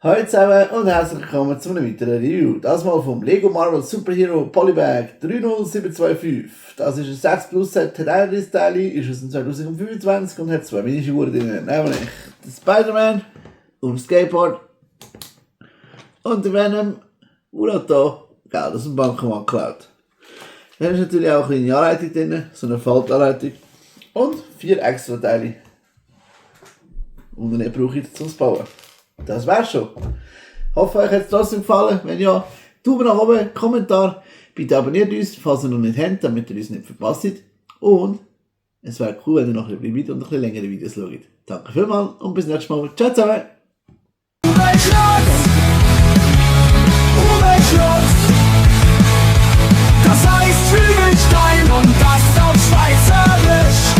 Hallo zusammen und herzlich willkommen zu einem weiteren Review. Das mal vom Lego Marvel Superhero Polybag 30725. Das ist ein 6 Plus Set, hat 31 Teile, ist aus dem 2025 und hat 2 Minifiguren drin. Nämlich der Spider-Man und das Skateboard und der Venom Urata Geld aus dem Bankomat geklaut. Dann ist natürlich auch eine kleine Anleitung drin, so eine Faltanleitung und 4 extra Teile. Und dann brauche ich zum Bauen. Das wär's schon. Hoffe, euch hat es trotzdem gefallen. Wenn ja, Daumen nach oben, Kommentar. Bitte abonniert uns, falls ihr noch nicht habt, damit ihr uns nicht verpasst. Und es wäre cool, wenn ihr noch ein bisschen bleibt und noch ein bisschen längere Videos schaut. Danke vielmals und bis nächstes Mal. Ciao zusammen! Das heißt Flügelstein und das auf Schweizerisch.